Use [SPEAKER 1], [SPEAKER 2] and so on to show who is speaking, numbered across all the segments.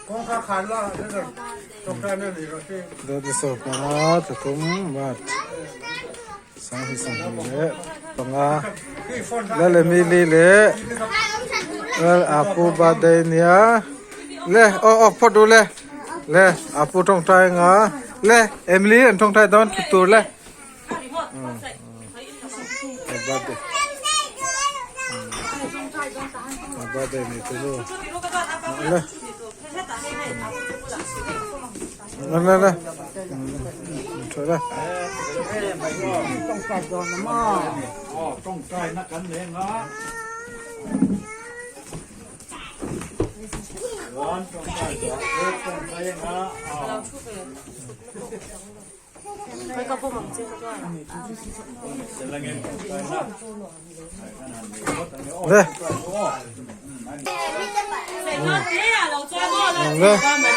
[SPEAKER 1] Dawt i 15 thla 3 March 2025 Lal Emily leh Lal Apu birthday nia le aw aw phawt u le le Apu tawngtai anga le Emily an tawngtai dawn thut tur le. Birthday birthday nei chu nu le le le le tha le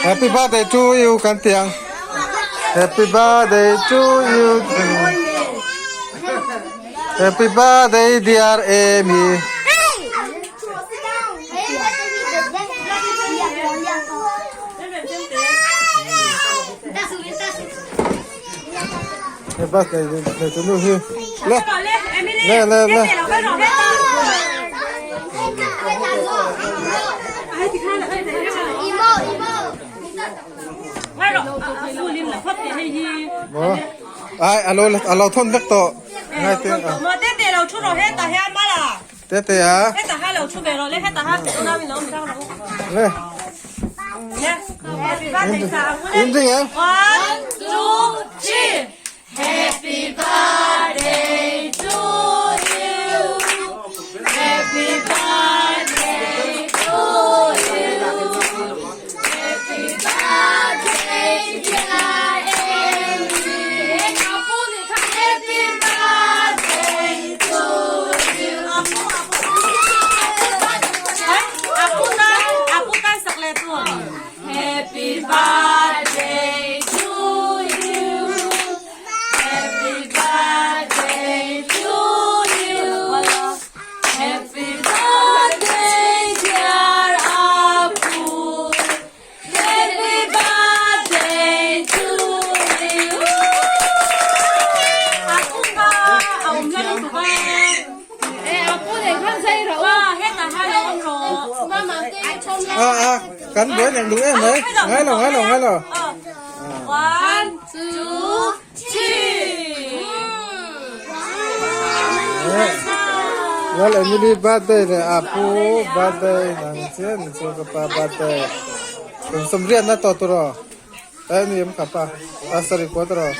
[SPEAKER 1] Happy birthday to you kan ti ang. Happy birthday to you. Happy birthday dear Amy. Happy birthday nei tu nu hi. Le. Le le le. Ai alo alo thon vek tawh. Ngai te. Te te a. Le. In ding em.
[SPEAKER 2] One, two, three. Happy birthday to you. Happy birthday to you. Happy birthday dear Amy. Happy birthday to you. Happy birthday to you. Happy birthday to you. Happy birthday dear Apu. Happy birthday to you. Apu kha a awm hla lutuk a.
[SPEAKER 1] A a kan buai neng duh em mai. Ngai lo ngai lo ngai lo.
[SPEAKER 2] One, two, three.
[SPEAKER 1] Well Emily birthday leh Apu birthday nang chian chu ka pa birthday. Kum sawmriat na tawh tur aw. Tlai ni em kha pa a saree kuat rawh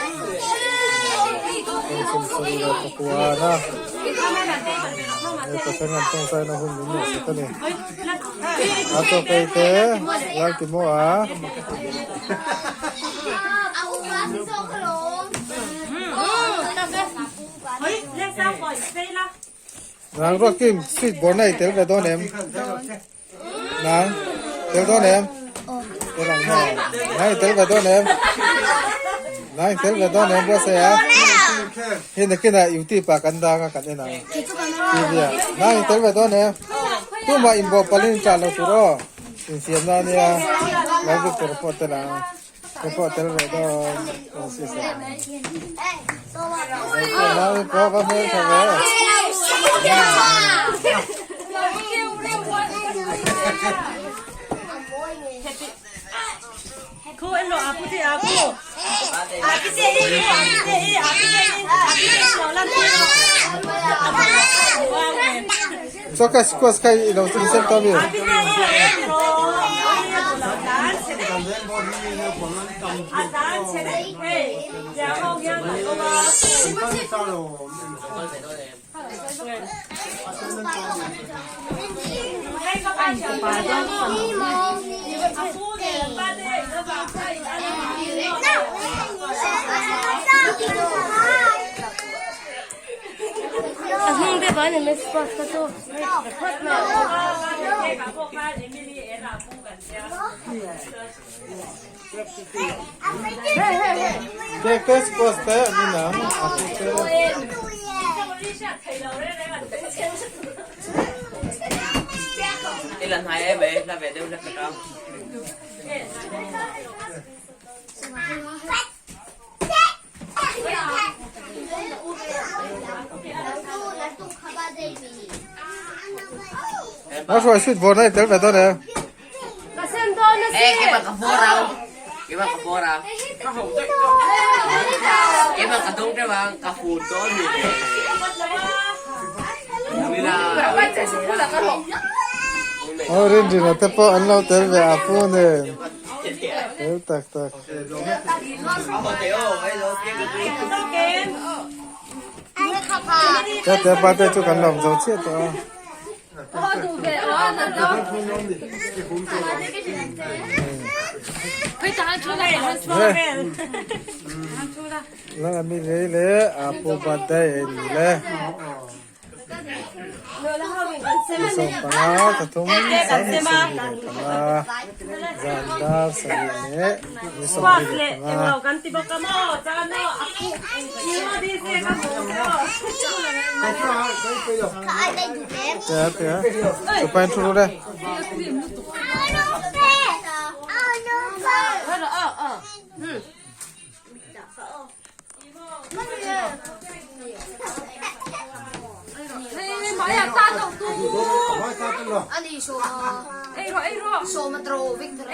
[SPEAKER 1] kum 29 na hei pathian kan tawngtai na hun min neih sak a ni a chaw kei te lal ti maw a. Nang ruak kim sweet bawr na i tel ve dawn em? Nang, tel dawn em? Tel ang maw? Nang i tel ve dawn em? Nang i tel ve dawn em buatsaih a? Hei nakinah youtube ah kan dang a kan en ang. TV ah. Nang i tel ve dawn em? Tumah inbawh palhin in tah lo tur aw. Infiamna ania. Lo Victor pawh tel ang. Ka pawh tel ve dawn. Nang i pawh va hmel tha ve. Choka squash kha i lo sem ta mi. Cake te squash te an in ang a pu te. A hruai sweet bawr na i tel ve dawn em? Aw Rinrina te pawh an lo tel ve a pu nen tel tak tak. Ka te pa te chu kan lawm zo chiah tawh a. Langa mi lei le a pu birthday ei ni le. 15 pathum 25 zan dar sarih leh ni 25. Tia tia chupain thu ru le.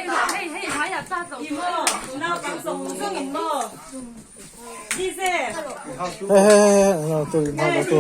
[SPEAKER 1] Hei hei hei hei tu in hau tu.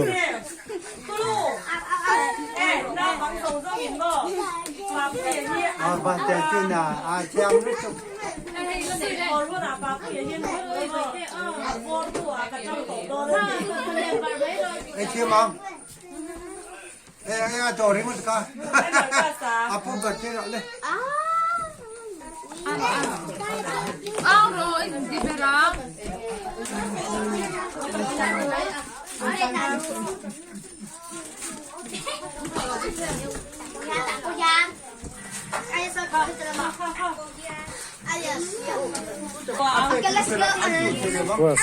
[SPEAKER 1] Was.